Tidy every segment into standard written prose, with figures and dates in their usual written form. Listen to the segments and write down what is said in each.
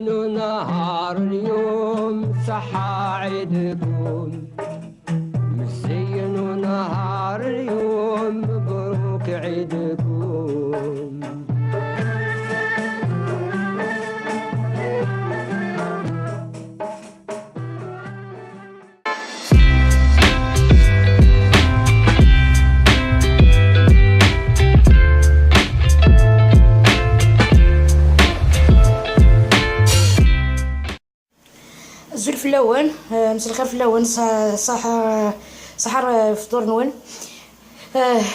نهار اليوم صحة عيدكم مزين نهار اليوم مبروك عيدكم. زول فلاون، مساء الخير فلاون، صح صحر فطور نون.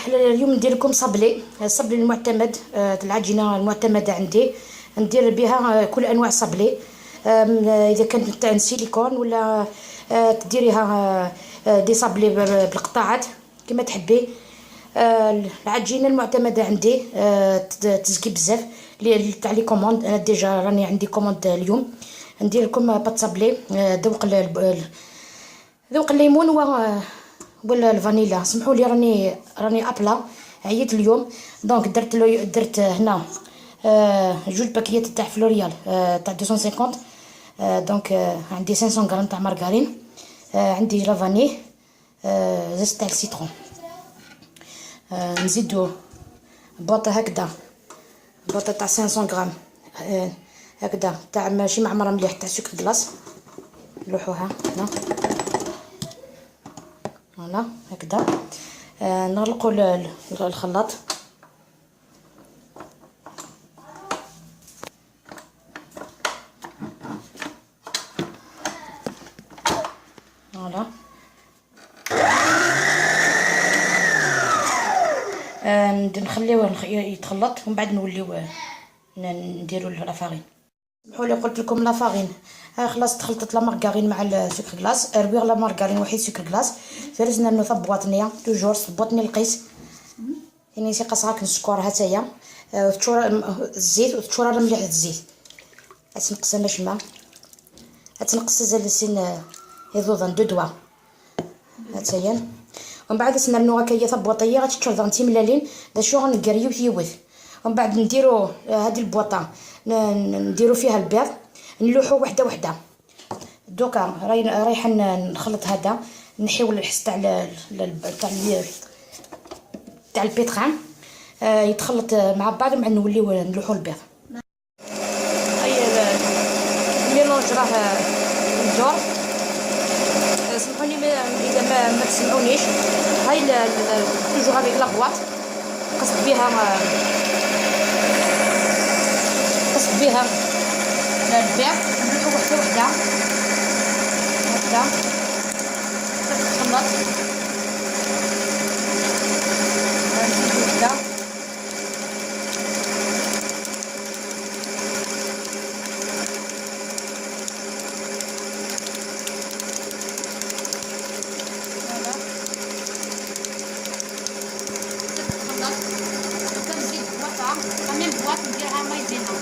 اليوم ندير لكم صبلي، الصبلي المعتمد، العجينة المعتمدة عندي ندير بها كل انواع الصبلي، اذا كانت تاع سيليكون ولا تديريها des sablés بالقطاعات كما تحبي. العجينة المعتمدة عندي تزكي بزاف تاع les commandes. انا déjà راني عندي commande اليوم ندير لكم pâte sablée، ذوق الليمون ولا الفانيلا. سمحوا لي راني à plat عييت اليوم. donc درت هنا جوج باكيات تاع فلوريال تاع 250. donc عندي 500 غرام تاع مارغرين، عندي la vanille، zeste تاع ال citron. نزيدو boîte هكذا، boîte تاع 500 غرام هكذا تاع ماشي معمره مليح تاع sucre glace، نلوحوها هنا voilà هكذا. نغلقوا الخلاط. voilà نخليوه يتخلط ومن بعد نوليو نديرو la farine. سمحوا لي قلت لكم la farine، ها خلاص تخلطت la margarine مع ال sucre glace. رويغ la margarine وحيد sucre glace فرزنا نو ثبوطنيا toujours ثبوطني القيس يعني سي قصاك نسكر هاتايا. تشورا الزيت وتشورا مليح الزيت تنقص ماشي ما تنقص زال سين يضوضن دو دوا هاتايا. ومن بعد سنرنو هكايا ثبوطيه غتشرد تيملالين دا شو غنقريو تيوث. ومن بعد نديرو هذه البواطه نديرو فيها البيض، نلوحو وحده وحده. دوكا رايحة نخلط هذا، نحيو الحس تاع تاع ال pétrin، يتخلط مع بعض ومن بعد نوليو نلوحو البيض. هاي ال mélange راه يدور. سمحوني اذا ما تسمعونيش. هاي toujours avec la boîte قصد بها قصد بها البيض، نلوحو وحده وحده هكذا تتخلط. نزيدو وحده voilà تتخلط. دوكا نزيد boîte، la même boîte نديرها مايزينا.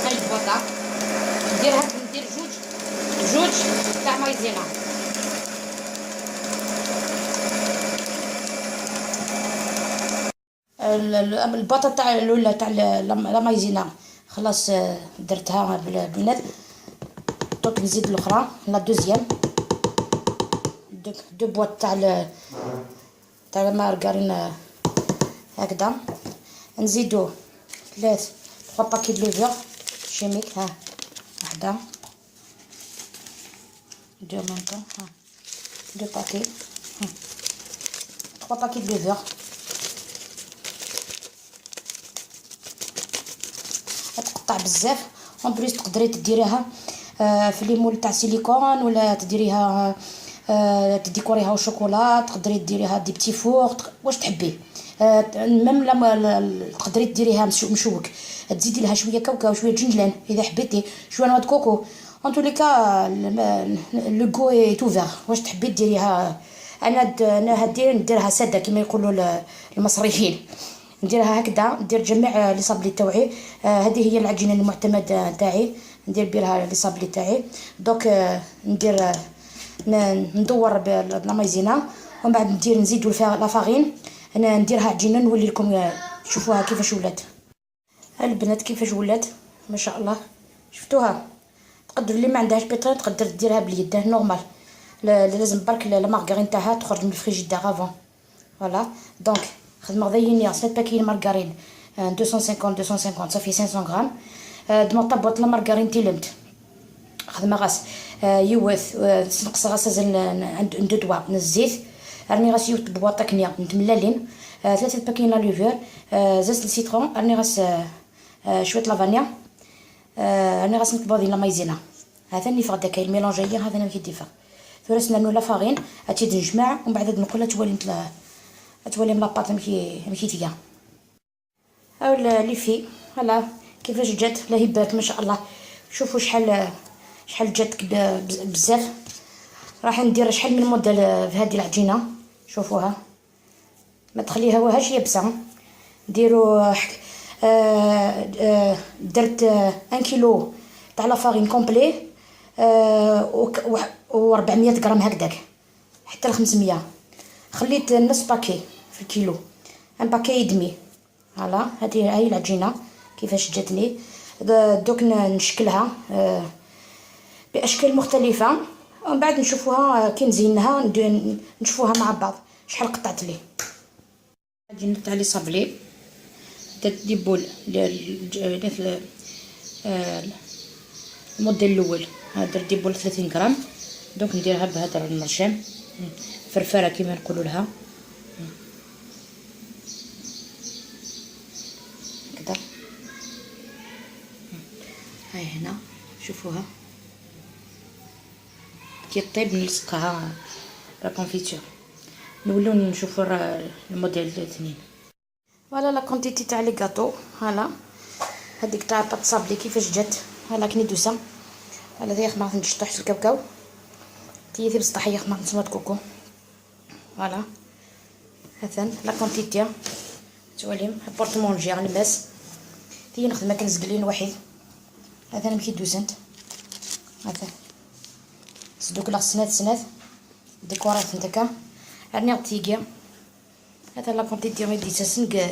هاي البواطه نديرها، ندير جوج تاع مايزينا. الباطه تاع الاولى تاع la maïzena خلاص درتها بالبنات. دوك نزيد الاخرى la deuxième deux boîtes تاع المارغرين هكذا. نزيدو 3 paquets de levure chimique، ها وحده deux مونطون، ها deux paquets، ها 3 paquets de levure. تقطع بزاف. en plus تقدري تديريها في les moules تاع سيليكون ولا تديريها تديكوريها شوكولا، تقدري ديريها des petits fours واش تحبي. même لما تقدري ديريها مشوك، تزيدي لها شوية كاوكاو شوية جنجلان اذا حبيتي، شوية noix de coco. en tous les cas le goût est ouvert واش تحبي ديريها. انا هادي نديرها ساده كما يقولوا المصريين. نديرها هكذا، ندير جميع les sablés تاوعي. هذه هي العجينة المعتمدة تاعي، ندير بها les sablés تاعي. دوك ندير ندور ب la maïzena، ومن بعد ندير نزيدو la farine، انا نديرها عجينه، نولي لكم تشوفوها كيفاش ولات. البنات كيفاش ولات ما شاء الله، شفتوها؟ تقدر اللي ما عندهاش pétrin تقدر ديرها باليد normal، لازم برك la margarine تاعها تخرج من ال frigidaire avant. voilà، donc خدمة غذايا 7 paquets margarine 250 250، ça fait 500 غرام. دما طبوط la margarine تيلمت خدمة غاس يوث نقص غاس عند دوا من الزيت، راني غاس يوت بواطه كنيا نتملالين، 3 paquets la levure، zeste citron، راني غاس شوية la vanille، راني غاس نطبوضي la maïzena. هذا اللي فغدا كاين mélange، هذا انا كيديفا ثورس نانو la farine هاتي نجمع، ومن بعد نقولها تولي la pâte مكي تيا. هاو les filles، voilà كيفاش جات، الله يبارك ما شاء الله. شوفوا شحال جات بزاف. راح ندير شحال من موديل في هذه العجينه، شوفوها ما تخليها يابسة. ديروا درت 1 كيلو تاع la farine complet و 400 غرام هكذاك حتى ل 500، خليت نص paquet في الكيلو، un paquet et demi. voilà هذه هي العجينة كيفاش جاتني. دوك نشكلها باشكال مختلفة، ومن بعد نشوفوها كي نزينها، نشوفوها مع بعض شحال قطعت لي العجينة تاع les sablés. درت des boules الموديل الاول، هذا درت des boules 30 غرام. donc نديرها بهذا المرشم فرفره كيما نقولوا لها هكذا. هاي هنا شوفوها كي طيب نلصقها la confiture. نولو نشوفو الموديل الاثنين. voilà la quantité تاع les gâteaux. voilà هذيك تاع pâte sablée كيفاش جات، voilà كني دوسة. voilà ذي خمارة نشطح الكاوكاو تي بسطحيه خمارة noix de coco. voilà هذا la quantité تواليم porte-manger الماس تي نخدم كنزقلين واحد. هذا نمشي دوزنت هذا سدوك لا سنات سنات ديكورات نتاكا راني تيكيا. هذا la quantité غير ديتاسن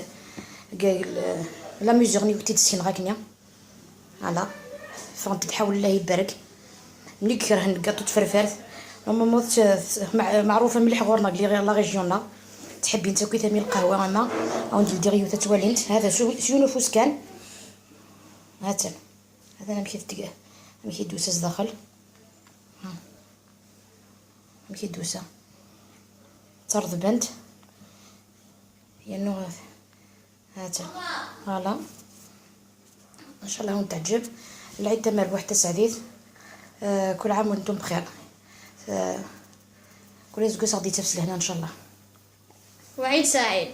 la mesure ني كنتي تسين غاكنيا. voilà فغنت تحاول الله يبارك ملي كره الكاطو تفرفرت normalement معروفة مليح غورنا غير la région تحبي انت كي ثمي القهوة اما او ندير ديغيو تتوالينت. هذا سيونو فوسكان هاتا هذا نمشي نمشي دوسة داخل نمشي دوسة ترض بنت ينو هاتا. voilà ان شاء الله تعجب العيد تم مربوح تسعديت. كل عام وانتم بخير. كل يزكو غادي تفسل هنا ان شاء الله. وعيد سعيد.